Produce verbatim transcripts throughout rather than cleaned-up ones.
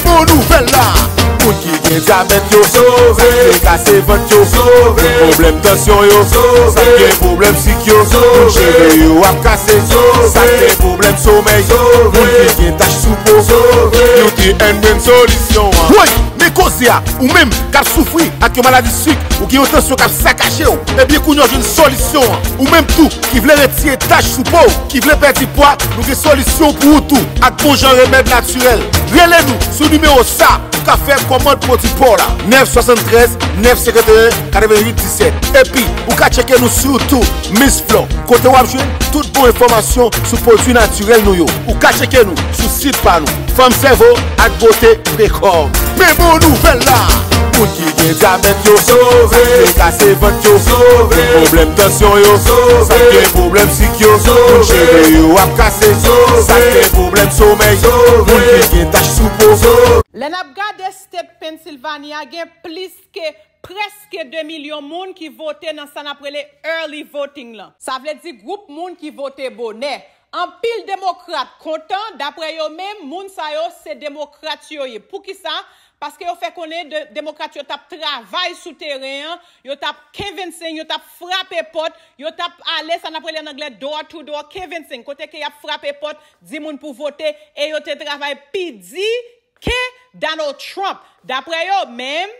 Bon nouvèl la, moun ki gen dyabèt yo sove, moun kase vant yo sove, moun pwoblèm tansyon yo sove, moun gen pwoblèm sik yo sove, moun cheve yo ap kase sove, sa k gen pwoblèm somèy sove, moun ki gen tach sou po sove, Beauty and Brain solisyon an. Woy, men koze a, ou menm k ap soufri ak yon maladi sik, ou gen yon tansyon k ap sakaje w, ebyen kounye a w jwenn solisyon an. Ou menm tou ki vle retire tach sou po w, ki vle pèdi pwa, nou gen solisyon pou ou tou ak bon jan remèd natirèl. Rele nou sou nimewo sa pou ka fè kòmand pwodui pa w la, nèf swasanntrèz, nèf senkanteyen, katreventuit disèt. Epi, ou ka tcheke nou sou YouTube, Miss Flore, kote w ap jwenn tout bon enfòmasyon sou pwodui natirèl nou yo. Ou ka tcheke nou sou sit pa nou, Fanm Sèvo ak Bote Prekò. Men bon nouvèl la! Moun ki gen dyabèt yo sove, moun kase vant yo sove, moun pwoblèm tansyon yo sove, sa k gen pwoblèm sik yo sove, moun cheve yo ap kase sove, sa k gen pwoblèm somèy sove, moun ki gen tach sou po sove. Lè n ap gade State Pennsylvania, gen plis ke prèske de milyon moun ki vote nan sa n ap rele early voting lan. Sa vle di gwoup moun ki vote bonè. Anpil demokrat kontan, daprè yo menm, moun sa yo se demokrat yo ye. Poukisa? Paske yo fè konnen de, demokrat yo t ap travay sou teren an, yo t ap canvassing, yo t ap frape pòt, yo t ap ale sa n ap rele an anglè door to door canvassing, kote ke y ap frape pòt, di moun pou vote, e yo te travay pi di ke Donald Trump. Daprè yo menm,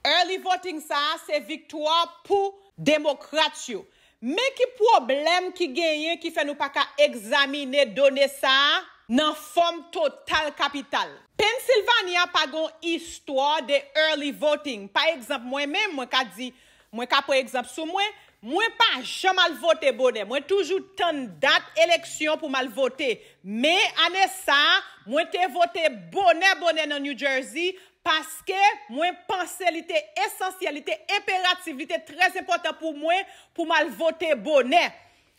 early voting sa a se viktwa pou demokrat yo. Men ki pwoblèm ki genyen ki fè nou pa ka egzamine done sa a nan fòm total kapital? Pennsylvania pa gen yon istwa de early voting. Pa egzanp, mwen menm, mwen ka di, mwen ka pran egzanp sou mwen, mwen pa janm al vote bonè. Mwen toujou tann dat eleksyon pou m al vote. Men ane sa a, mwen te vote bonè bonè nan New Jersey, paske mwen panse li te esansyèl, li te enperatif, li te trè enpòtan pou mwen pou m al vote bonè.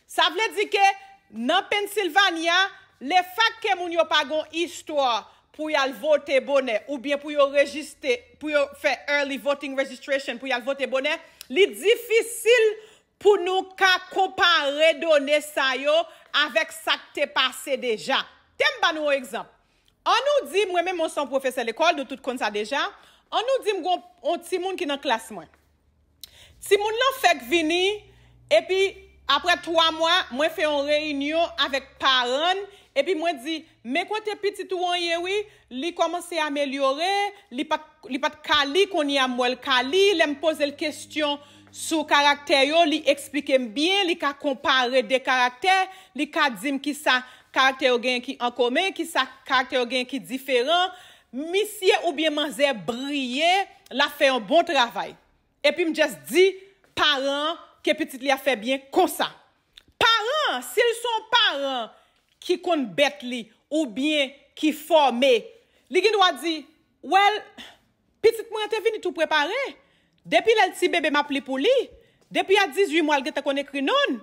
Sa vle di ke nan Pennsylvania, lefèt ke moun yo pa gen yon istwa pou y al vote bonè, oubyen pou yo rejiste, pou yo fè early voting registration, pou y al vote bonè, li difisil pou nou ka konpare done sa yo avèk sa k te pase deja. Te m ba nou yon egzanp. Ann nou di, mwen menm, mwen se yon pwofesè lekòl, nou tout konn sa deja. Ann nou di m gon yon timoun ki nan klas mwen. Timoun lan fèk vini, epi apre twa mwa, mwen fè yon reyinyon avèk paran l, epi mwen di, men kote pitit ou an ye wi, li kòmanse amelyore, li pa t, li pa t ka li, kounye a m wè l ka li, lè m poze l kesyon sou karaktè yo, li eksplike m byen, li ka konpare de karaktè, li ka di m kisa karaktè yo genyen ki an komen, kisa karaktè yo genyen ki diferan. Misye oubyen manzè briye, l ap fè yon bon travay. Epi m just di paran an ke pitit li ap fè byen konsa. Paran an, si l se yon paran ki konn bèt li oubyen ki fòme, li gen dwa di, well, pitit mwen an te vini tou prepare. Depi lè l ti bebe m ap li pou li. Depi a dizuit mwa l gentan konn ekri non l.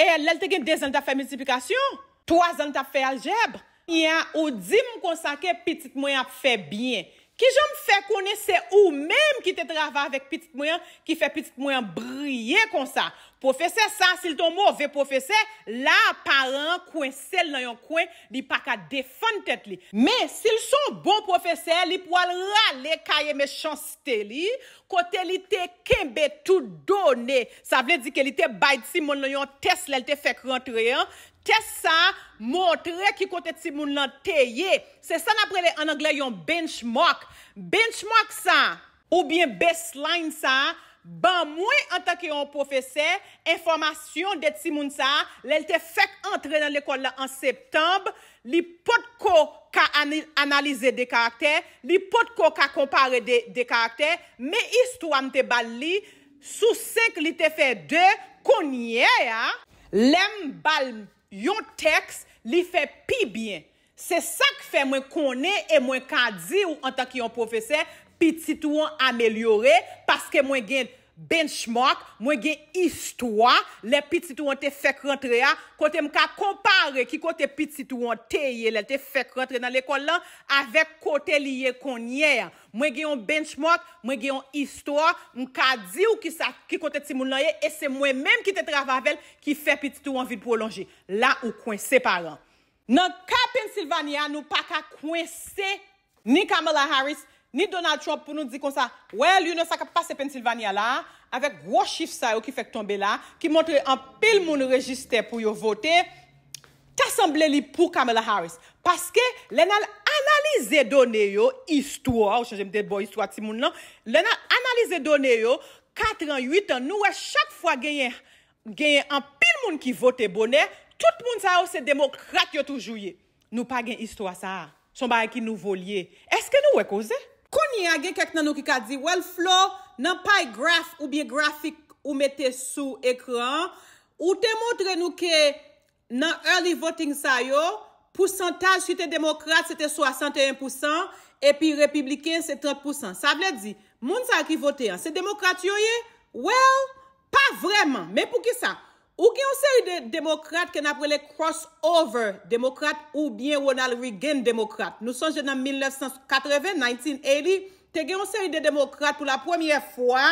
E lè l te gen de zan, l t ap fè miltiplikasyon. Twa zan, l t ap fè aljèb. Kounye a, ou di m konsa ke pitit mwen ap fè byen. Kijan m fè konnen se ou menm ki te travay avèk pitit mwen an ki fè pitit mwen an briye konsa? Pwofesè sa, si l te yon move pwofesè, la, paran an kwense l nan yon kwen, li pa ka defann tèt li. Men, si l se yon bon pwofesè, li pwal rale kaye mechanste li, kote li te kenbe tout done. Sa vle di ke li te bay timoun lan yon tès lè l te fèk rantre an. Tès sa a montre ki kote timoun lan te ye. Se sa n ap rele an anglè yon benchmark. Benchmark sa a, oubyen baseline sa a, ban mwen, antanke yon pwofesè, enfòmasyon de timoun sa a, lè l te fèk antre nan lekòl la an septanm, li potko ka ani-, analize de karaktè, li potko ka konpare de, de karaktè, men istwa m te ba l li, sou senk li te fè de, kounye a, lè m ba l yon tèks, li fè pi byen. Se sa k fè mwen konnen e mwen ka di w antanke yon pwofesè, pitit ou an amelyore, paske mwen gen benchmark, mwen gen istwa, lè pitit ou an te fèk rantre a, kote m ka konpare ki kote pitit ou an te ye lè l te fèk rantre nan lekòl lan avèk kote li ye kounye a. Mwen gen yon benchmark, mwen gen yon istwa, m ka di w kisa, ki kote timoun lan ye, e se mwen menm ki te travay avè l ki fè pitit ou an vin pwolonje. La ou kwense paran. Nan ka Pennsylvania, nou pa ka kwense ni Kamala Harris, ni Donald Trump pou nou di konsa, well, you know, sa k ap pase Pennsylvania la, avèk gwo chif sa yo ki fèk tonbe la, ki montre anpil moun rejiste pou yo vote, ta sanble li pou Kamala Harris. Paske, lè n al analize done yo, istwa, ou chanje m te ba w istwa timoun lan, lè n al analize done yo, kat an, uit an, nou wè chak fwa genyen, genyen anpil moun ki vote bonè, tout moun sa yo se demokrat yo toujou ye. Nou pa gen istwa sa a. Se yon bagay ki nouvo l ye. Èske nou wè koze? Kounye a, gen kèk nan nou ki ka di, well, Flo, nan pie graph oubyen grafik ou mete sou ekran an, ou te montre nou ke nan early voting sa yo, pousantaj ki te demokrat se te swasanteyen pousan, epi repibliken se trant pousan. Sa vle di, moun sa yo ki vote an, se demokrat yo ye? Well, pa vrèman. Men poukisa? Ou gen yon seri de demokrat ke n ap rele crossover demokrat oubyen Ronald Reagan demokrat. Nou sonje nan mil nèf san katreven, nineteen eighty, te gen yon seri de demokrat pou la premyè fwa,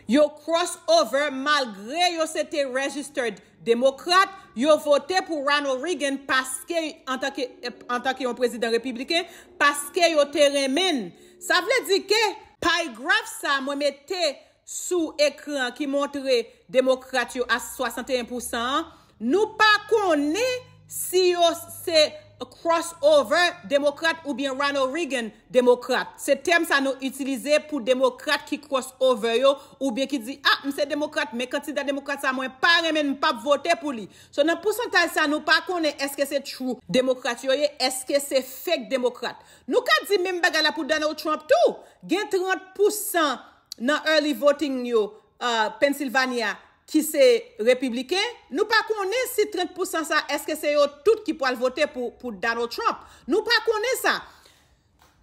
yo crossover malgre yo se te registered demokrat, yo vote pou Ronald Reagan paske, antanke, antanke yon prezidan repibliken, paske yo te renmen l. Sa vle di ke pie graph sa mwen mete sou ekran ki montre demokrat yo a swasanteyen pousan an, nou pa konnen si yo se crossover demokrat oubyen Ronald Reagan demokrat. Se tèm sa nou itilize pou demokrat ki crossover yo oubyen ki di, ah, m se demokrat, men kandida demokrat sa mwen pa renmen, m p ap vote pou li. So, nan pousantaj sa, nou pa konnen èske se true demokrat yo ye, èske se fake demokrat. Nou ka di menm bagay la pou Donald Trump tou. Gen trant pousan nan early voting yo, uh, Pennsylvania, ki se repibliken, nou pa konnen si trant pousan sa, èske se yo tout ki pral vote pou, pou Donald Trump. Nou pa konnen sa.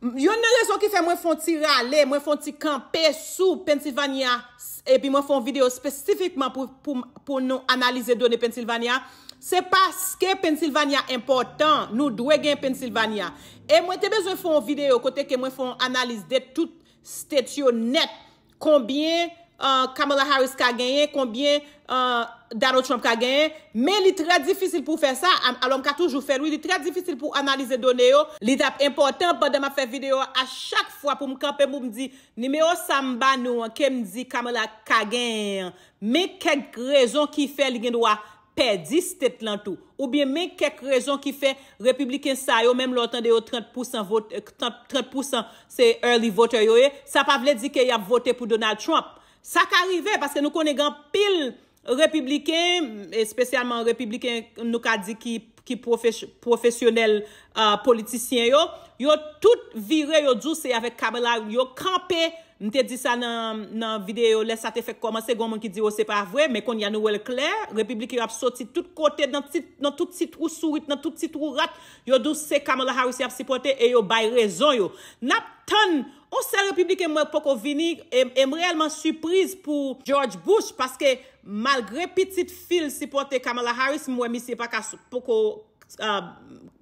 Yonn nan rezon ki fè mwen fè yon ti rale, mwen fè yon ti kanpe sou Pennsylvania, epi mwen fè yon videyo espesifikman pou, pou, pou nou analize done Pennsylvania, se paske Pennsylvania enpòtan, nou dwe gen Pennsylvania. E mwen te bezwen fè yon videyo kote ke mwen fè yon analiz de tout state yo nèt. Konbyen, uh, Kamala Harris ka genyen, konbyen, uh, Donald Trump ka genyen, men li trè difisil pou fè sa, alò m ka toujou fè l, wi, li trè difisil pou analize done yo, li t ap enpòtan pandan m ap fè videyo a, a chak fwa pou m kanpe pou m di, nimewo sa m ba nou an, ke m di Kamala ka genyen an, men kèk rezon ki fè li gen dwa pèdi state lan tou. Oubyen men kèk rezon ki fè repibliken sa yo, menm lè w tande yo trant pousan vote, trant pousan se early voter yo ye, sa pa vle di ke y ap vote pou Donald Trump. Sa ka rive paske nou konnen gen anpil repibliken, espesyalman repibliken nou ka di ki, ki pwofes-, pwofesyonèl, uh, politisyen yo, yo tout vire, yo di w se avèk Kamala yo kanpe. M te di sa nan, nan videyo, lè sa te fèk kòmanse, gen moun ki di, o, se pa vre, men kounye a nou wè l klè, repibliken yo ap soti tout kote, nan ti, nan tout ti twou sourit, nan tout ti twou rat, yo di w se Kamala Harris y ap sipòte e yo bay rezon yo. N ap tann, yon sèl repibliken m wè poko vini, e, e m reyèlman sipriz pou George Bush, paske malgre pitit fi l sipòte Kamala Harris, m wè misye pa ka s-, poko uh,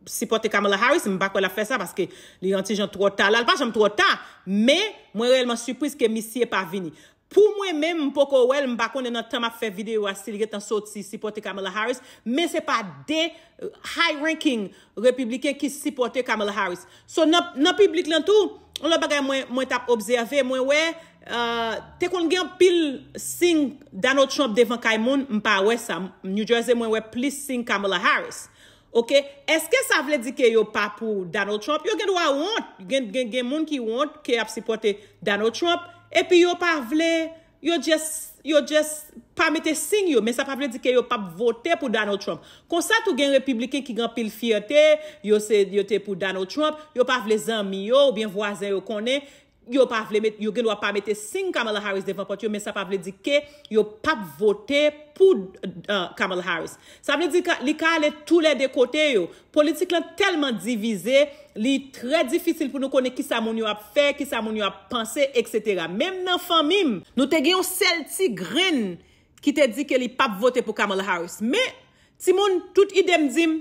sipòte Kamala Harris, m pa kwè l ap fè sa paske li yon ti jan twò ta la. L pa janm twò ta, men mwen reyèlman sipriz ke misye pa vini. Pou mwen menm, m poko wè l, m pa konnen nan tan m ap fè videyo a si l gentan soti sipòte Kamala Harris, men se pa de, uh, high ranking repibliken ki sipòte Kamala Harris. So, nan, nan piblik lan tou, yon lòt bagay mwen, mwen t ap obsève, mwen wè, uh, te konn gen anpil siy Donald Trump devan kay moun, m pa wè sa. New Jersey, mwen wè plis siy Kamala Harris. Oke, èske sa vle di ke yo pa pou Donald Trump? Yo gen dwa wont, gen, gen, gen moun ki wont ke y ap sipòte Donald Trump, epi yo pa vle, yo just, yo just pa mete siy yo, men sa pa vle di ke yo p ap vote pou Donald Trump. Konsa tou gen repibliken ki gen anpil fyète, yo se, yo te pou Donald Trump, yo pa vle zanmi yo oubyen vwazen yo konnen, yo pa vle met, yo gen dwa pa mete siy Kamala Harris devan pòt yo, men sa pa vle di ke yo p ap vote pou, uh, Kamala Harris. Sa vle di ka, li ka ale toulède kote yo. Politik lan tèlman divize, li trè difisil pou nou konnen kisa moun yo ap fè, kisa moun yo ap panse, etsetera. Menm nan fanmi m, nou te gen yon sèl ti grenn ki te di ke li p ap vote pou Kamala Harris. Men, timoun, tout ide m di m,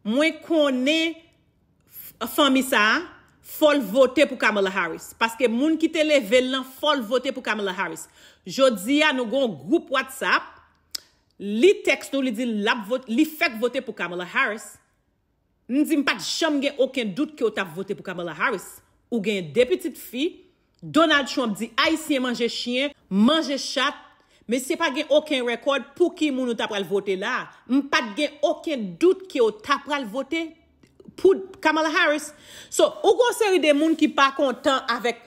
mwen konnen f-, fanmi sa a, fò l vote pou Kamala Harris. Paske moun ki te leve l lan, fò l vote pou Kamala Harris. Jodi a, nou gen yon gwoup WhatsApp, li tèks nou, li di l ap vote, li fèk vote pou Kamala Harris. M di m pa t janm gen okenn dout ke w t ap vote pou Kamala Harris. Ou gen de pitit fi, Donald Trump di Ayisyen manje chyen, manje chat, mesye pa gen okenn rèkòd pou ki moun ou ta pral vote la. M pa t gen okenn dout ke w ta pral vote pou Kamala Harris. So, ou gon seri de moun ki pa kontan avèk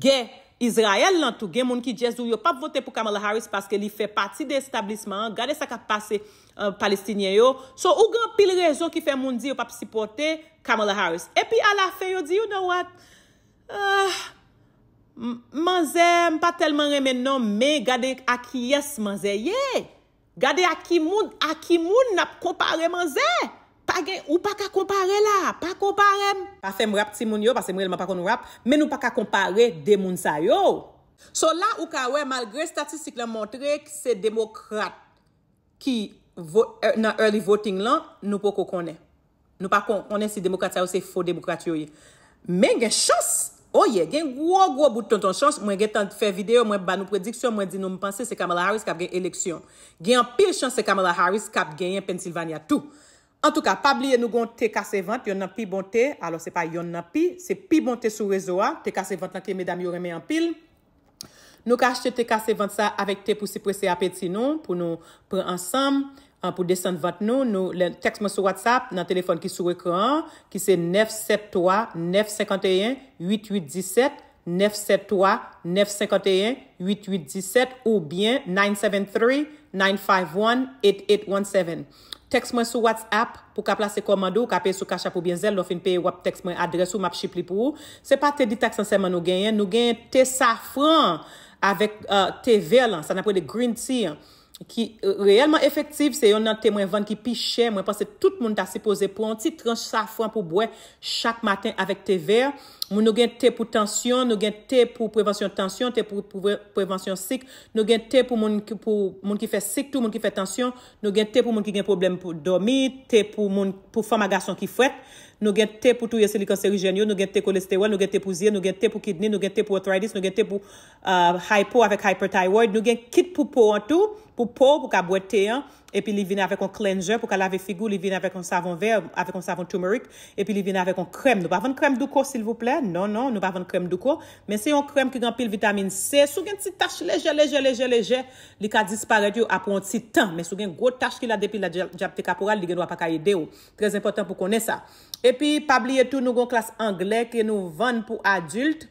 gè Izrayèl lan tou. Gen moun ki just di w yo p ap vote pou Kamala Harris paske li fè pati de establisman an. Gade sa k ap pase uh, Palestinyen yo. So, ou gen anpil rezon ki fè moun di yo p ap sipòte Kamala Harris. Epi alafen, yo di, you know what? Uh, manzè, m pa tèlman renmen non, men gade a kiyès manzè ye. Gade a ki moun, a ki moun n ap konpare manzè. Pa gen, ou pa ka konpare la, pa konpare m. Pa fè m rap timoun yo, paske m reyèlman pa konn rap, men nou pa ka konpare de moun sa yo. So la, ou ka wè, malgre estatistik lan montre se demokrat ki vo, eh, nan early voting lan, nou poko konnen. Nou pa kon, konnen si demokrat sa yo se fo demokrat yo ye. Men gen chans, oh yeah, gen gwo, gwo bout tonton chans. Mwen gentan fè videyo, mwen ba nou prediksyon, mwen di nou m panse se Kamala Harris k ap gen eleksyon. Gen anpil chans se Kamala Harris k ap genyen Pennsylvania tou. Antouka, pa bliye nou gon te kase vant, yonn nan pi bon te, alò se pa yonn nan pi, se pi bon te sou rezo a, te kase vant lan ke medam yo renmen anpil. Nou ka achte te kase vant sa avèk te pou siprese apeti nou, pou nou pran ansanm, an, pou desann vant nou. Nou, lè, tèks mwen sou WhatsApp, nan telefòn ki sou ekran an, ki se nèf sèt twa, nèf senkanteyen, uit uit disèt, nèf sèt twa, nèf senkanteyen, uit uit disèt, oubyen nine seven three, nine five one, eight eight one seven. Tèks mwen sou WhatsApp pou ka plase kòmand ou, ou ka peye sou Cash App oubyen Zelle, lè w fin peye, w ap tèks mwen adrès ou, m ap ship li pou ou. Se pa te detox lan sèlman nou genyen, nou genyen te safran avèk, uh, te vè lan, sa n ap rele green tea an, ki, uh, reyèlman efektif, se yonn nan te mwen vann ki pi chè. Mwen panse tout moun ta sipoze pran yon ti tranch safran pou bwè chak maten avèk te vè. Moun, nou gen te pou tansyon, nou gen te pou prevansyon tansyon, te pou, pou pre, prevansyon sik, nou gen te pou moun ki, pou moun ki fè sik tou, moun ki fè tansyon, nou gen te pou moun ki gen pwoblèm pou dòmi, te pou moun, pou fanm a gason ki frèt, nou gen te pou touye seli kanserijèn yo, nou gen te kolestewòl, nou gen te pou zye, nou gen te pou kidney, nou gen te pou arthritis, nou gen te pou, uh, hypo avèk hyperthyroid, nou gen kit pou po an tou, pou po, pou ka bwè te an, epi li vin avèk yon cleanser pou ka lave figi w, li vin avèk yon savon vè, avèk yon savon turmeric, epi li vin avèk yon krèm. Nou pa vann krèm douko, silvouplè. Non, non, nou pa vann krèm douko. Men se yon krèm ki gen anpil vitamin C. Si w gen ti tach lejè, lejè, lejè, lejè, li ka disparèt yo apre yon ti tan. Men si w gen gwo tach ki la depi la dya-, dyab te kaporal, li gen dwa pa ka ede w. Trè enpòtan pou konnen sa. Epi, pa bliye tou, nou gon klas anglè ke nou vann pou adilt.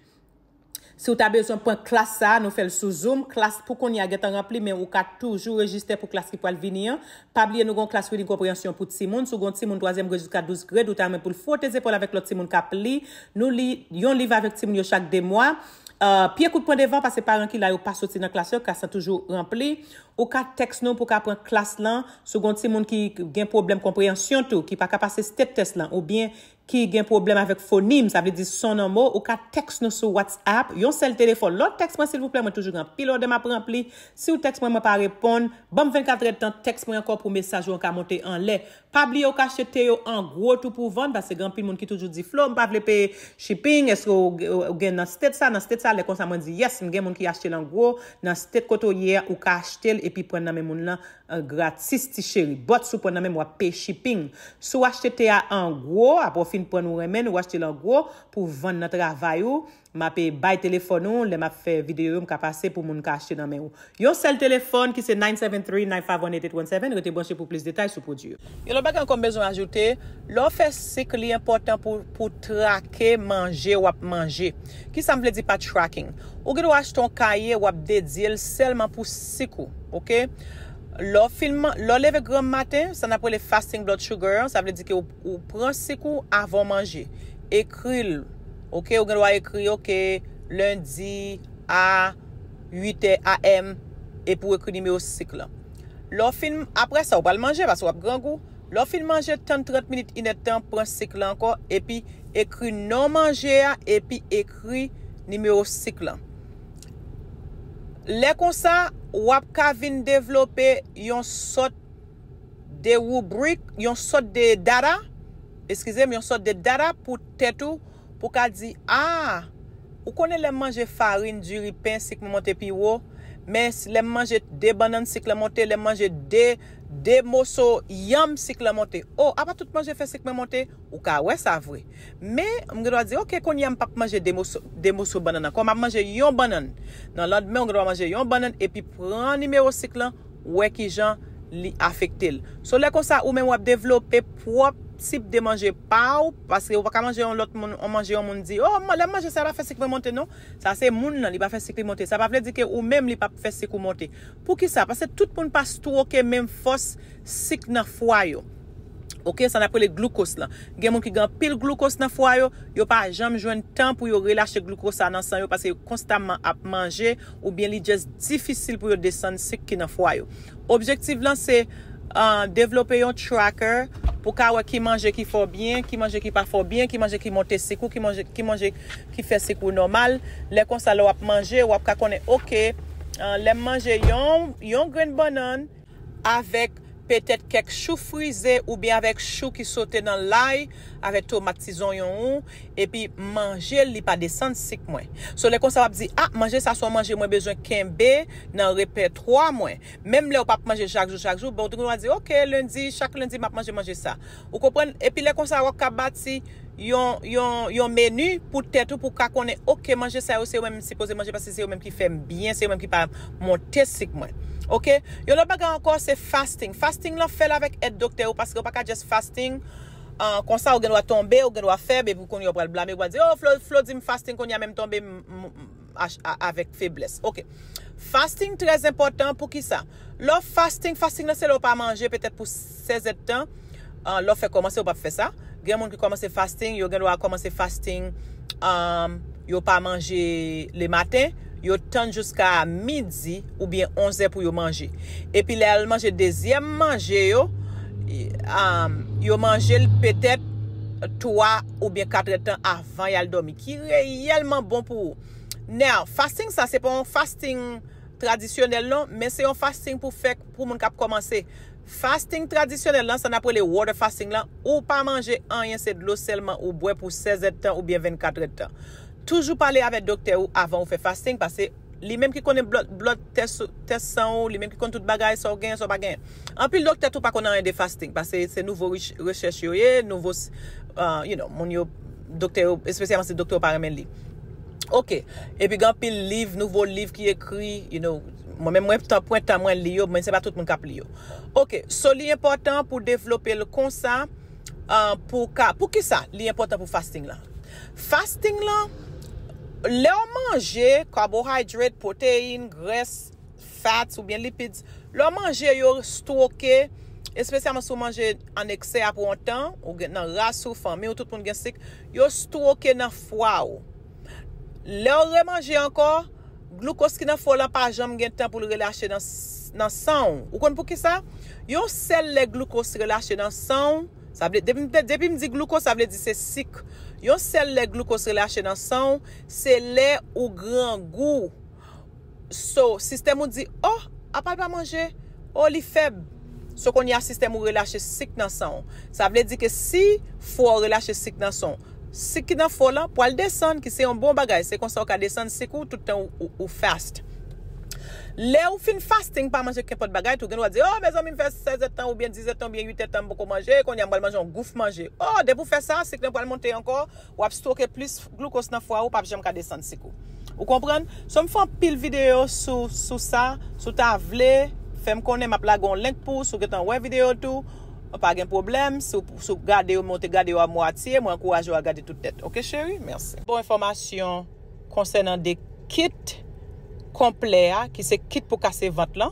Si w ta bezwen pran klas sa a, nou fè l sou Zoom. Klas pou kounye a gentan ranpli, men ou ka toujou rejiste pou klas ki pral vini an. Pa bliye, nou gon klas reading konpreyansyon pou timoun. Si w gon timoun twazyèm grade jiska douz grade, ou ta renmen pou l fwote zepòl avèk lòt timoun k ap li, nou li yon liv avèk timoun yo chak de mwa. Uh, pye kout pran devan, paske paran ki la yo pa soti nan klas yo, klas lan toujou ranpli. Ou ka tèks nou pou ka pran klas lan. Si w gon timoun ki gen pwoblèm konpreyansyon tou, ki pa ka pase state test lan, oubyen ki gen pwoblèm avèk fonim, sa vle di son nan mo, ou ka tèks nou sou WhatsApp, yon sèl telefòn. Lè w tèks mwen, silvouplè, mwen toujou gen anpil òdè m ap ranpli. Si w tèks mwen, mwen pa reponn, ban m vennkat èdtan, tèks mwen ankò pou mesaj ou an ka monte anlè. Pa bliye ou ka achte te yo an gwo tou pou vann, paske gen anpil moun ki toujou di, Flo, m pa vle peye shipping, èske ou, ou gen nan state sa, nan state sa, lè konsa mwen di, yes, m gen moun ki achte l an gwo, nan state kote w ye a, ou ka achte l epi pran nan men moun lan, an gratis, ti cheri. But si w pran nan men m, w ap peye shipping. Si w achte te a an gwo, apre w fin pran n ou renmen n, ou achte l an gwo pou vann nan travay ou, m ap, eh, bay telefòn ou, lè m ap fè videyo yo, m ka pase pou moun ka achte nan men ou. Yon sèl telefòn ki se nine seven three, nine five one, eight eight one seven, rete branche pou plis detay sou pwodui yo. Yon lòt bagay ankò m bezwen ajoute, lè w fè sik, li enpòtan pou, pou trake manje w ap manje. Kisa m vle di pa tracking? Ou gen dwa achte yon kaye, w ap dedye l sèlman pou sik ou, oke? Lè w fin man-, lè w leve granm maten, sa n ap rele fasting blood sugar an, sa vle di ke ou, ou pran sik ou avan w manje. Ekri l, oke? Ou gen dwa ekri, oke, lendi a uit è A M, epi w ekri nimewo sik lan. Lè w fin, apre sa, ou pral manje, paske w ap grangou. Lè w fin manje, tann trant minit, inèdtan, pran sik la ankò, epi ekri non manje a, epi ekri nimewo sik lan. Lè konsa, w ap ka vin devlope yon sòt de ribrik, yon sòt de data, eskize m, yon sòt de data pou tèt ou, pou ka di, a, ou konnen lè m manje farin, diri, pen, sik mwen monte pi wo, Men lè m manje de bannann, sik lan monte. Lè m manje de, de moso yanm, sik lan monte. O, apa tout manje fè sik mwen monte? Ou ka wè sa vre. Men, m gen dwa di, oke, kounye a m p ap manje de moso, de moso bannann ankò. M ap manje yon bannann. Nan landmen, ou gen dwa manje yon bannann epi pran nimewo sik lan, wè kijan li afekte l. So, lè konsa, ou menm w ap devlope pwòp tip de manje pa w, paske ou pa ka manje yon lòt moun, yon manje yon moun di, o, lè m manje sa, l ap fè sik mwen monte, non. Sa se moun nan, li pa fè sik li monte. Sa pa vle di ke ou menm li p ap fè sik ou monte. Poukisa? Paske tout moun pa stoke menm fòs sik nan fwa yo. Oke, sa n ap rele gloukos lan. Gen moun ki gen anpil gloukos nan fwa yo, yo pa janm jwenn tan pou yo relache gloukos sa nan san yo paske yo konstamman ap manje oubyen li just difisil pou yo desann sik ki nan fwa yo. Objektif lan se uh, devlope yon tracker pou ka wè ki manje ki fè w byen, ki manje ki pa fè w byen, ki manje ki monte sik ou, ki manje, ki manje ki fè sik ou nòmal. Lè konsa, lè w ap manje, w ap ka konnen, oke, uh, lè m manje yon, yon grenn bannann, avèk petèt kèk chou frize oubyen avèk chou ki sote nan lay, avèk tomat ti zonyon ou, epi manje l, li pa desann sik mwen. So, lè konsa w ap di, a, manje sa se yon manje mwen bezwen kenbe nan repètwa mwen. Menm lè w p ap manje chak jou, chak jou, bon, ou te konn di, oke, lendi, chak lendi m ap manje, manje sa. Ou konprann? Epi lè konsa w ap ka bati yon, yon, yon meni pou tèt ou, pou w ka konnen, oke, manje sa yo se yo menm m sipoze manje paske se yo menm ki fè m byen, se yo menm ki pa monte sik mwen. Oke? Yon lòt bagay ankò se fasting. Fasting lan fè l avèk èd doktè ou paske ou pa ka just fasting, uh, konsa ou gen dwa tonbe, ou gen dwa fèb epi kounye a ou pral blame, ou pral di, o, Flo, Flo di m fasting kounye a men m tonbe m, m, m, a, a, avèk feblès. Oke. Fasting trè enpòtan. Poukisa? Lè w fasting, fasting nan se lè w pa manje petèt pou sèz èdtan. Uh, lè w fè kòmanse, ou p ap fè sa. Gen moun ki kòmanse fasting, yo gen dwa kòmanse fasting, um, yo pa manje lematen, yo tann jiska midi oubyen onzè pou yo manje. Epi lè y al manje dezyèm manje yo, um, yo manje l petèt twa oubyen kat èdtan avan y al dòmi, ki reyèlman bon pou ou. Now, fasting sa, se pa yon fasting tradisyonèl non, men se yon fasting pou fè, pou moun k ap kòmanse. Fasting tradisyonèl lan, sa n ap rele water fasting lan, ou pa manje anyen, se dlo sèlman ou bwè pou sèz èdtan oubyen vennkat èdtan. Toujou pale avèk doktè ou avan ou fè fasting, paske li menm ki konnen blood, blood test, test san ou, li menm ki konn tout bagay, sa w genyen, sa w pa genyen. Anpil doktè tou pa konn anyen de fasting, paske se nouvo rech-, rechèch yo ye, nouvo, uh, you know, moun yo, doktè yo, espesyalman se doktè yo pa renmen li. Oke. Epi gen anpil liv, nouvo liv ki ekri, you know, mwen menm mwen tan pran tan mwen li yo, men se pa tout moun k ap li yo. Oke, so li enpòtan pou devlope l konsa, uh, pou ka, poukisa li enpòtan pou fasting lan? Fasting lan, lè w manje carbohydrate, pwoteyin, grès, fats oubyen lipids, lè w manje yo stoke, espesyalman si w manje an eksè apre yon tan, ou gen nan ras ou, fanmi w, tout moun gen sik, yo stoke nan fwa w. Lè w remanje ankò, gloukos ki nan fwa w lan pa janm gen tan pou l relache nan, s- nan san w. Ou konn poukisa? Yon sèl lè gloukos relache nan san w, sa vle, depi, depi m di gloukos, sa vle di se sik. Yon sèl lè gloukos relache nan san w, se lè ou grangou. So, sistèm ou di, oh, apa l pa manje? Oh, li fèb. So, kounye a, sistèm ou relache sik nan san w. Sa vle di ke si fwa w relache sik nan san w, sik ki nan fwa w lan pral desann, ki se yon bon bagay. Se konsa w ka desann sik ou tout tan ou, ou, ou fast. Lè ou fin fasting, pa manje kenpòt bagay, tou gen dwa di, oh, mezanmi, m fè sèz èdtan, oubyen diz èdtan, oubyen uit èdtan, m poko manje, kounye a m pral manje yon gouf manje. Oh, depi w fè sa, sik lan pral monte ankò, w ap stoke plis gloukos nan fwa ou, w p ap janm ka desann sik ou. Ou konprann? So, m fè anpil videyo sou, sou sa. Si w ta vle, fè m konnen, m ap lage yon link pou ou. Si w gentan wè videyo tou, pa gen pwoblèm. Si w, si w gade yo, men w te gade yo a mwatye, mwen ankouraje w a gade tout tèt. Oke, cheri? Mèsi. Bon enfòmasyon konsènan de kit konplè a, ki se kit pou kase vant lan.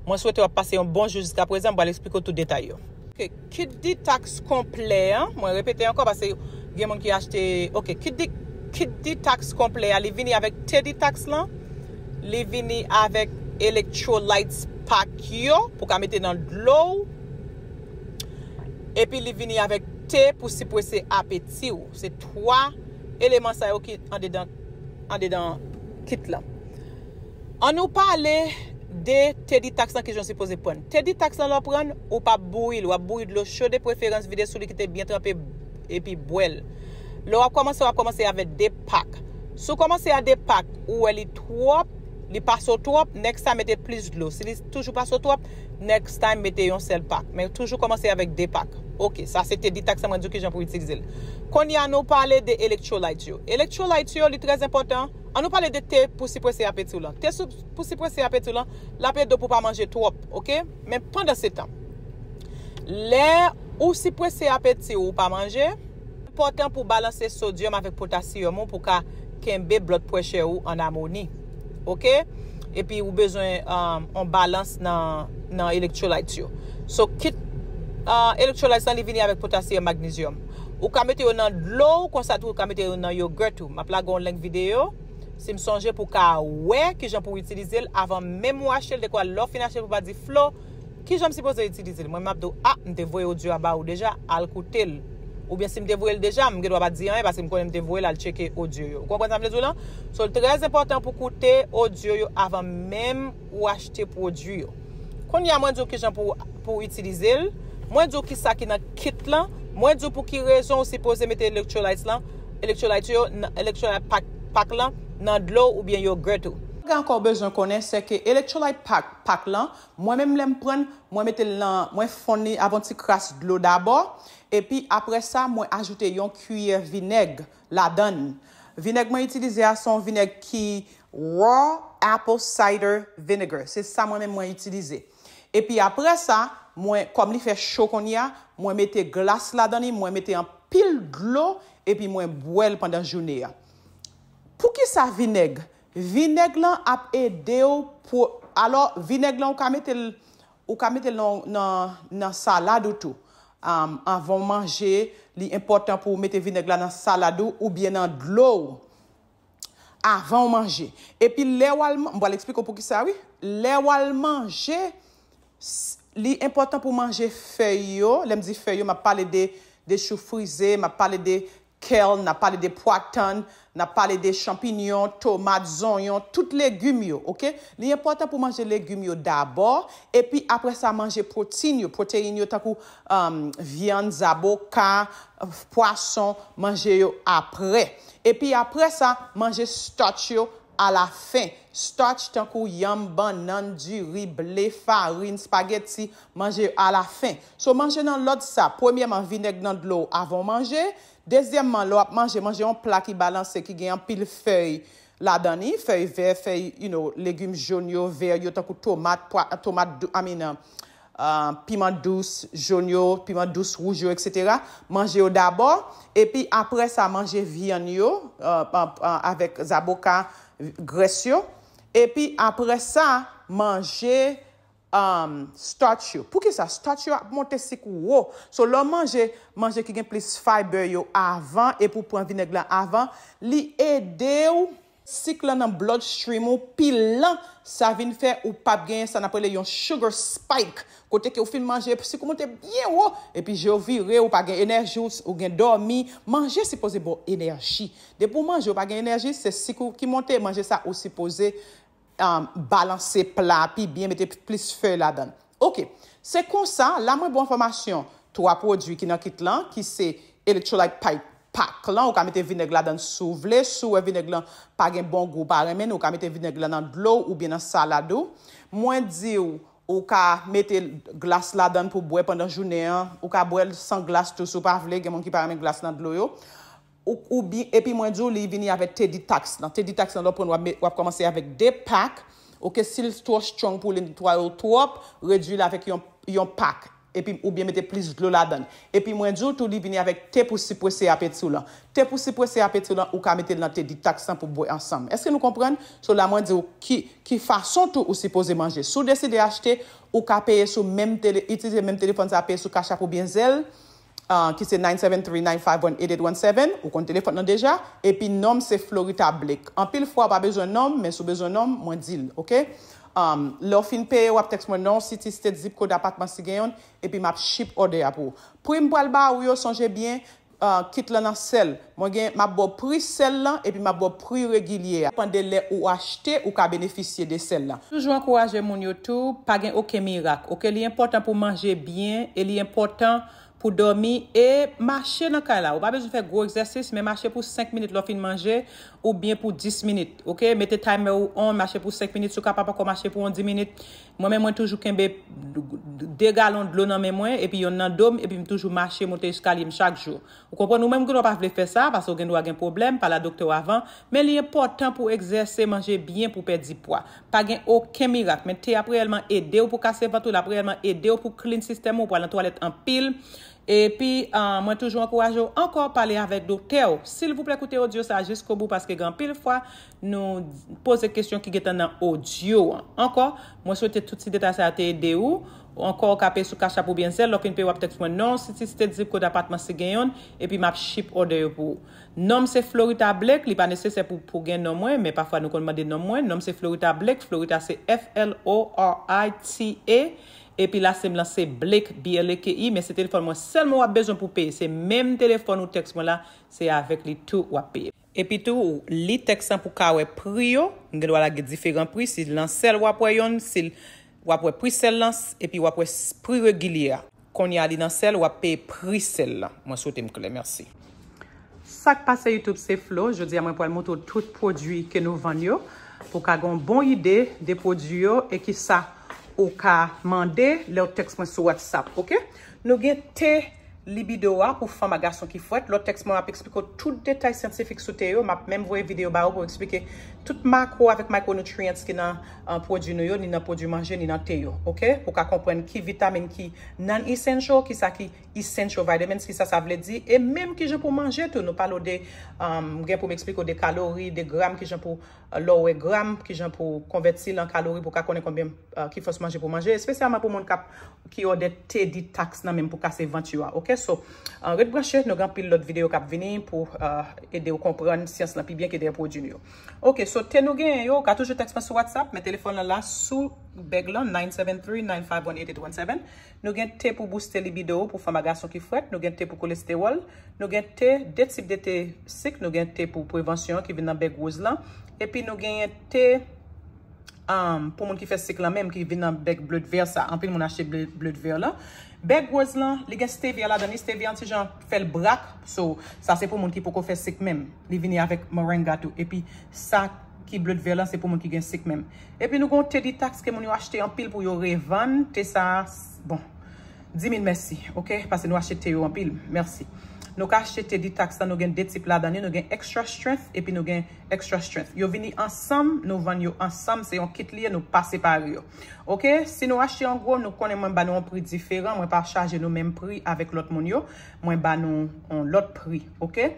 Mwen swete w ap pase yon bon jou jiska prezan. M pral eksplike w tout detay yo. Oke, kit detox konplè an, mwen repete ankò paske gen moun ki achte, oke, kit di, kit detox konplè a, li vini avèk te detox lan, li vini avèk electrolytes pack yo pou ka mete nan dlo w, epi li vini avèk te pou siprese apeti w. Se twa eleman sa yo ki andedan, andedan kit lan. Ann nou pale de te detox lan, kijan w sipoze pran. Te detox lan, lè w pran l, ou p ap bouyi l, w ap bouyi dlo cho, de preferans vide sou li, kite byen tranpe, epi bwè l. Lè w ap kòmanse, w ap kòmanse avèk de pak. Si w kòmanse a de pak, ou wè li twòp, Li pase w twòp, next time mete plis dlo. Si li toujou pase w twòp, next time mete yon sèl pak. Men toujou kòmanse avèk de pak. Ok, sa se te detaks lan, mwen di w kijan pou w itilize l. Kounye a nou pale de electrolyte yo. Electrolyte yo, li trè enpòtan. An nou pale de te pou siprese apeti w lan. Te sou- pou siprese apeti w lan, l ap ede w pou w pa manje twòp, ok? Men pandan se tan, lè ou siprese apeti w, ou pa manje, enpòtan pou w balanse sodyòm avèk potasyòm ou pou w ka kenbe blood pressure ou an amoni. Ok? Epi ou bezwen um, on balans nan, nan electrolyte yo. So, kit uh, electrolyte lan, li vini avèk potasyòm, magnezyòm. Ou ka mete yo nan dlo w, konsa tou ou ka mete yo nan yogurt ou. M ap lage yon link videyo, si m sonje, pou w ka wè kijan pou w itilize l avan menm ou achte l. Dekwa lè w fin achte l, pou w pa di, Flo, kijan m sipoze itilize l? Mwen, m ap di w, a, m te voye odyo a ba ou deja, al koute l. Oubyen si m te voye l deja, m gendwa pa t di anyen paske m konnen m te voye l al tcheke odyo yo. Ou konprann sa m vle di w lan? So, l trè enpòtan pou w koute odyo yo avan menm ou achte pwodui yo. Kounye a, mwen di w kijan pou, pou w itilize l. Mwen di w kisa ki nan kit lan. Mwen di w pou ki rezon ou sipoze mete electrolytes lan, electrolyte yo, nan- electrolyte pack, pack lan nan dlo w oubyen yogurt ou. Sa w ankò bezwen konnen, se ke electrolyte pack, pack lan, mwen menm lè m pran l, mwen mete l nan, mwen fonn li avè yon ti kras dlo dabò, epi apre sa, mwen ajoute yon kiyè vinèg ladan l. Vinèg mwen itilize a se yon vinèg ki raw apple cider vinegar. Se sa mwen menm mwen itilize. Epi apre sa, mwen, kòm li fè cho kounye a, mwen mete glas ladan li, mwen mete anpil dlo, epi mwen bwè l pandan jounen an. Poukisa vinèg? Vinèg lan ap ede w pou, alò, vinèg lan ou ka mete l, ou ka mete l nan, nan, nan salad ou tou. Um, avan w manje, li enpòtan pou w mete vinèg la nan salad ou oubyen nan dlo w avan w manje. Epi lè w al man- m pral eksplike w poukisa, wi. Lè w al manje, s- li enpòtan pou w manje fèy yo. Lè m di fèy yo, m ap pale de, de chou frize, m ap pale de kèl, n ap pale de pwa tann, n ap pale de chanpinyon, tomat, zonyon, tout legim yo, ok? Li enpòtan pou w manje legim yo dabò, epi apre sa, manje pwoteyin yo, pwoteyin yo tankou um, vyann, zaboka, pwason, manje yo apre. Epi apre sa, manje starch yo alafen. Starch tankou yanm, bannann, diri, ble, farin, spaghetti, manje yo alafen. So, manje nan lòd sa, premyèman, vinèg nan dlo w avan w manje. Dezyèmman, lè w ap manje, manje yon pla ki balanse, ki gen anpil fèy ladan li, fèy vè, fèy, you know, legim jòn yo, vè yo, tankou tomat, pwa, tomat, dou- I mean, uh, uh, piman dous jòn yo, piman dous wouj yo, etsetera. Manje yo dabò, epi apre sa, manje vyann yo, uh, uh, uh, avèk zaboka, grès yo. Epi apre sa, manje um, starch yo. Poukisa? Starch yo ap monte sik ou wo. So, lè w manje manje ki gen plis fiber yo avan epi w pran vinèg lan avan, li ede w sik lan nan bloodstream ou pi lan, sa vin fè ou p ap genyen sa n ap rele yon sugar spike. Kote ke ou fin manje, sik ou monte byen wo, epi je w vire, ou pa gen enèji, ou, ou gen dòmi. Manje sipoze ba w enèji. Depi w manje, ou pa gen enèji, se sik ou ki monte, manje sa ou sipoze um, balanse pla pi byen, mete plis fèy ladan l. Ok, se konsa, la mwen ba w enfòmasyon twa pwodui ki nan kit lan, ki se electrolyte pack, pack lan, ou ka mete vinèg ladan l si w vle, si w wè vinèg lan pa gen bon gou, ou pa renmen l, ou ka mete vinèg lan nan dlo w oubyen nan salad ou. Mwen di w, ou ka mete glas ladan l pou w bwè pandan jounen an, ou ka bwè l san glas tou si w pa vle, gen moun ki pa renmen glas nan dlo yo. Ou, ou bi, epi mwen di w, li vini avèk te detox lan. Te detox lan, lè w pran l, w ap, me- w ap kòmanse avèk de pak. Ok, si l twò strong pou w, li netwaye w twòp, redui l avèk yon, yon pak. Epi, oubyen mete plis dlo ladan l. Epi mwen di w tou, li vini avèk te pou siprese apeti w lan. Te pou siprese apeti w lan, ou ka mete l nan te detox lan pou bwè ansanm. Èske nou konprann? So la, mwen di w ki, ki fason tou ou sipoze manje. Si w deside achte, ou ka peye sou menm tele, itilize menm telefòn sa, peye sou Cash App oubyen Zelle. Ah, ki se nine seven three nine five one eight eight one seven, ou konn telefòn nan deja, epi non m se Florita Blake. Anpil fwa, ou pa bezwen non m, men si w bezwen non m, mwen di l, ok? Um, lè w fin peye, w ap tèks mwen non w, city, state, zip code, apatman si gen youn, epi m ap ship order a pou ou. Pri m pral ba ou yo, sonje byen, ah, kit lan nan sèl. Mwen gen, m ap ba w pri sèl lan, epi m ap ba w pri regilye a. Depann de lè ou achte, ou ka benefisye de sèl lan. Toujou ankouraje moun yo tou, pa gen okenn mirak, ok? Li enpòtan pou w manje byen, e li enpòtan pou dòmi e mache nan kay la. Ou pa bezwen fè gwo egzèsis, men mache pou senk minit lè w fin manje, oubyen pou dis minit, oke? Mete timer ou on, mache pou senk minit, si w kapab ankò mache pou yon dis minit. Mwen menm, mwen toujou kenbe de galon dlo nan men mwen, epi yonn nan do m, epi m toujou mache monte eskalye m chak jou. Ou konprann? Ou menm, ou gendwa pa vle fè sa, paske w gendwa gen pwoblèm, pale ak doktè w avan, men li enpòtan pou w egzèse, manje byen pou w pèdi pwa. Pa gen okenn mirak, men te ap reyèlman ede w pou kase vant ou, l ap reyèlman ede w pou clean sistèm ou, ou pral nan twalèt anpil. Epi, ah, mwen toujou ankouraje w ankò pale avèk doktè w. Silvouplè, koute odyo sa a jiskobou, paske gen anpil fwa nou poze kesyon ki gentan nan odyo an. Ankò, mwen swete tout ti detay sa a te ede ou. Ankò, ou ka peye sou Cash App oubyen Zelle. Lè w fin peye, w ap tèks mwen non, site, site, zip kòd, apatman si gen youn, epi m ap ship order yo pou ou. Non m se Florita Blake, li pa nesesè pou, pou gen non mwen, men pafwa nou konn mande non mwen. Non m se Florita Blake, Florita se F L O R I T A, epi last name lan se Blake, B L A K E, men se telefòn mwen sèlman w ap bezwen pou peye. Se menm telefòn ou tèks mwen la, se avèk li tou w ap peye. Epi tou, li tèks lan pou ka wè pri yo, m gendwa lage diferan pri, si nan Zelle w ap wè yonn, si w ap wè pri Zelle lan, epi w ap wè s-, pri regilye a. Kounye a li nan Zelle, w ap peye pri Zelle lan. Mwen swete m klè, mèsi. Sa k pase YouTube, se Flo. Jodi a mwen pral montre w tout pwodui ke nou vann yo, pou w ka gen yon bon ide de pwodui yo e kisa ou ka mande lè w tèks mwen sou WhatsApp, oke? Nou gen te libido a pou fanm ak gason ki frèt. Lè w tèks mwen, m ap eksplike w tout detay syantifik sou te yo. M ap menm voye videyo ba ou pou eksplike tout macro avèk micronutrients ki nan, ah, pwodui nou yo, ni nan pwodui manje, ni nan te yo, oke? Pou w ka konprann ki vitamin ki non-essential, kisa ki essential vitamins, kisa sa vle di, e menm kijan pou manje tou. Nou pale w de, um, gen pou m eksplike w de kalori, de gram, kijan pou, uh, lè w wè gram, kijan pou konvèti l an kalori pou w ka konnen konbyen, uh, ki fòs manje pou manje, espesyalman pou moun k ap, ki òdè te detox nan menm pou kase vant yo a, oke? So, uh, ret branche, nou gen anpil lòt videyo k ap vini pou, uh, ede w konprann syans lan pi byen ke dèyè pwodui nou yo. Oke, so te nou genyen yo, ou ka toujou tèks mwen sou WhatsApp, men telefòn lan la sou bèg lan, nine seven three, nine five one, eight eight one seven. Nou gen te pou booste libido pou fanm ak gason ki frèt, nou gen te pou kolestewòl, nou gen te, de tip de te sik, nou gen te pou prevansyon ki vin nan bèg woz lan, epi nou genyen te, um, pou moun ki fè sik lan menm ki vin nan bèg bleu de verre sa. Anpil moun achte bleu, bleu de verre lan. Bèg woz lan, li gen stevia ladan li, stevia an ti jan fè l brak, so sa se pou moun ki poko fè sik menm. Li vini avèk moringa tou. Epi sa ki bleu de verre lan, se pou moun ki gen sik menm. Epi nou gen te detox ke moun yo achte anpil pou yo revann. Te sa a, s-, bon, di mil mèsi, oke? Paske nou achte te yo anpil. Mèsi. Nou ka achte te detox lan, nou gen de tip ladan li, nou gen extra strength, epi nou gen extra strength. Yo vini ansanm, nou vann yo ansanm, se yon kit li ye, nou pa separe yo. Oke? Si nou achte an gwo, nou konnen mwen ba nou yon pri diferan, mwen pa chaje nou menm pri avèk lòt moun yo, mwen ba nou yon lòt pri, oke?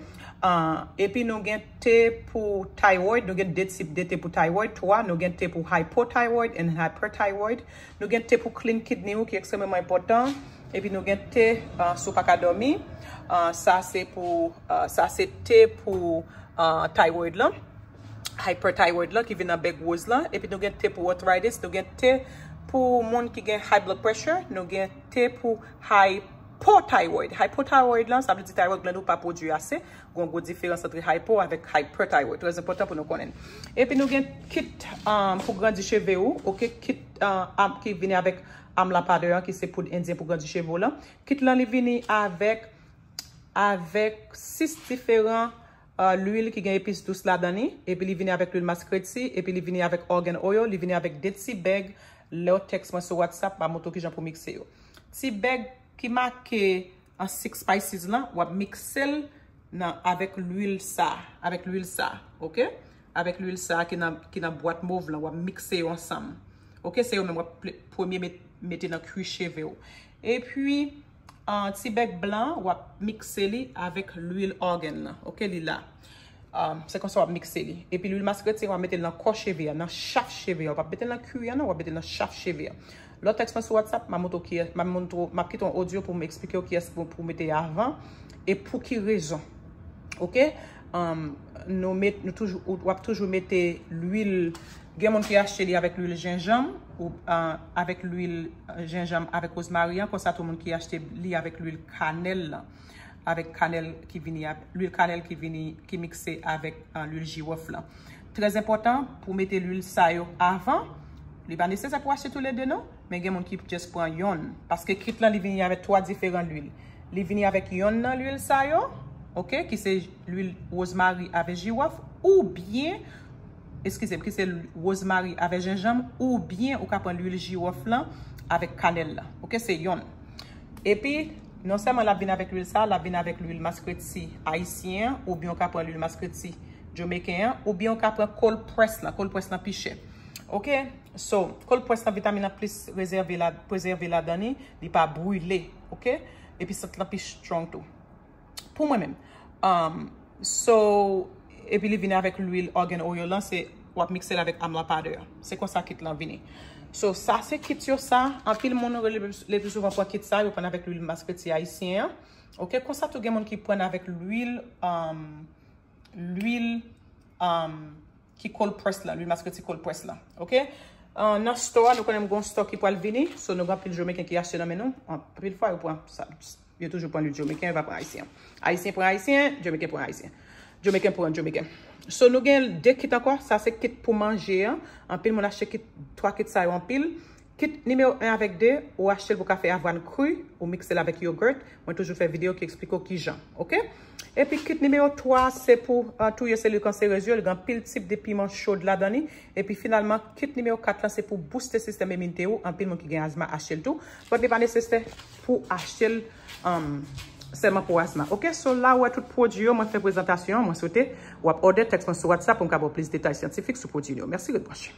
Ah, epi nou gen te pou thyroid, nou gen de tip de te pou thyroid, twa, nou gen te pou hypothyroid and hyperthyroid, nou gen te pou clean kidney ou ki ekstrèmeman enpòtan, epi nou gen te, ah, si w pa ka dòmi, ah, sa se pou, ah, sa se te pou, ah, thyroid lan, hyperthyroid lan ki vin nan bèg woz lan, epi nou gen te pou arthritis, nou gen te pou moun ki gen high blood pressure, nou gen te pou hypothyroid. Hypothyroid lan, sa vle di thyroid gland ou pa pwodui ase. Gon gwo diferans antre hypo avèk hyperthyroid. Trè enpòtan pou nou konnen. Epi nou gen kit, um, pou grandi cheve ou, oke, kit, uh, am-, ki vini avèk amla powder an, ki se poud endyen pou grandi cheve w lan. Kit lan li vini avèk, avèk sis diferan, uh, lwil ki gen epis dous ladan li, epi li vini avèk lwil maskreti, epi li vini avèk organ oil, li vini avèk de ti bèg. Lè w tèks mwen sou WhatsApp, m a montre w kijan pou mikse yo. Ti bèg ki make an six spices lan, w ap mikse l nan, avèk lwil sa, avèk lwil sa, oke? Avèk lwil sa ki nan, ki nan bwat mov lan, w ap mikse yo ansanm. Oke, se yo menm w ap ple-, premye met-, mete nan kwi cheve w. Epi, ah, ti bèg blan, w ap mikse li avèk lwil organ lan, oke, li la. Ah, se konsa w ap mikse li. Epi lwil maskreti, w ap mete l nan kò cheve a, nan chaf cheve a. W p ap mete l nan kwi a, non, w ap mete l nan chaf cheve a. Lè w tèks mwen sou WhatsApp, m a montre w kiyès, m a montre w, m ap kite yon odyo pou m eksplike w kiyès pou, pou mete avan e pou ki rezon. Oke? Um, nou met, nou toujou, ou, w ap toujou mete lwil, gen moun ki achte li avèk lwil jenjanm, ou, uh, avèk lwil, uh, jenjanm avèk wozmari an, konsa tou moun ki achte li avèk lwil kanèl lan, avèk kanèl ki vini, lwil kanèl ki vini, ki mikse avèk, uh, lwil jiwòf lan. Trè enpòtan pou mete lwil sa yo avan. Li pa nesesè pou achte toulede non, men gen moun ki just pran yonn. Paske kit lan li vini avèk twa diferan lwil. Li vini avèk yonn nan lwil sa yo, oke, ki se lwil wozmari avè jiwòf, oubyen, eskize m, ki se wozmari avè jenjanm, oubyen ou ka pran lwil jiwòf lan avèk kanèl la. Oke, se yonn. Epi, non sèlman l ap vin avèk lwil sa, l ap vin avèk lwil maskreti ayisyen an, oubyen ou ka pran lwil maskreti jamaican an, oubyen ou ka pran cold press lan. Cold press lan pi chè. Oke? So, cold press lan, vitamin lan plis rezève la, prezève ladan li, li pa brile, oke? Epi sant lan pi strong tou. Pou mwen menm. Um, so, epi li vini avèk lwil argan oil lan, se w ap mikse l avèk amla powder. Se konsa kit lan vini. So, sa se kit yo sa. Anpil moun le, le pli souvan pran kit sa, yo pran avèk lwil maskreti ayisyen an. Oke, konsa tou gen moun ki pran avèk lwil, um, lwil, um, ki cold press lan, lwil maskreti cold press lan. Oke? Uh, nan store, nou konnen m gon store ki pral vini. So, nou gen anpil Jamaican ki achte nan men nou. Anpil fwa, yo pran sa. Yo toujou pran lwil Jamaican, yo pa pran ayisyen. Ayisyen pran ayisyen, Jamaican pran ayisyen. Jamaican pran Jamaican. So, nou gen de kit ankò. Sa se kit pou manje an. Anpil moun achte kit, twa kit sa yo anpil. Kit nimewo en avèk de, ou achte l pou ka fè avwàn kri, ou mikse l avèk yogurt. Mwen toujou fè videyo ki eksplike w kijan, oke? Epi kit nimewo twa, se pou, uh, touye selil kanserez yo, li gen anpil tip de piman chod ladan li. Epi finalman, kit nimewo kat lan, se pou booste sistèm iminite ou. Anpil moun ki gen azma achte l tou. But li pa nesesè pou achte l, um, sèlman pou azma. Oke, so la ou wè tout pwodui yo, mwen fè prezantasyon, mwen swete w ap òdè, tèks mwen sou WhatsApp pou m ka ba w plis detay syantifik sou pwodui yo. Mèsi, ret branche.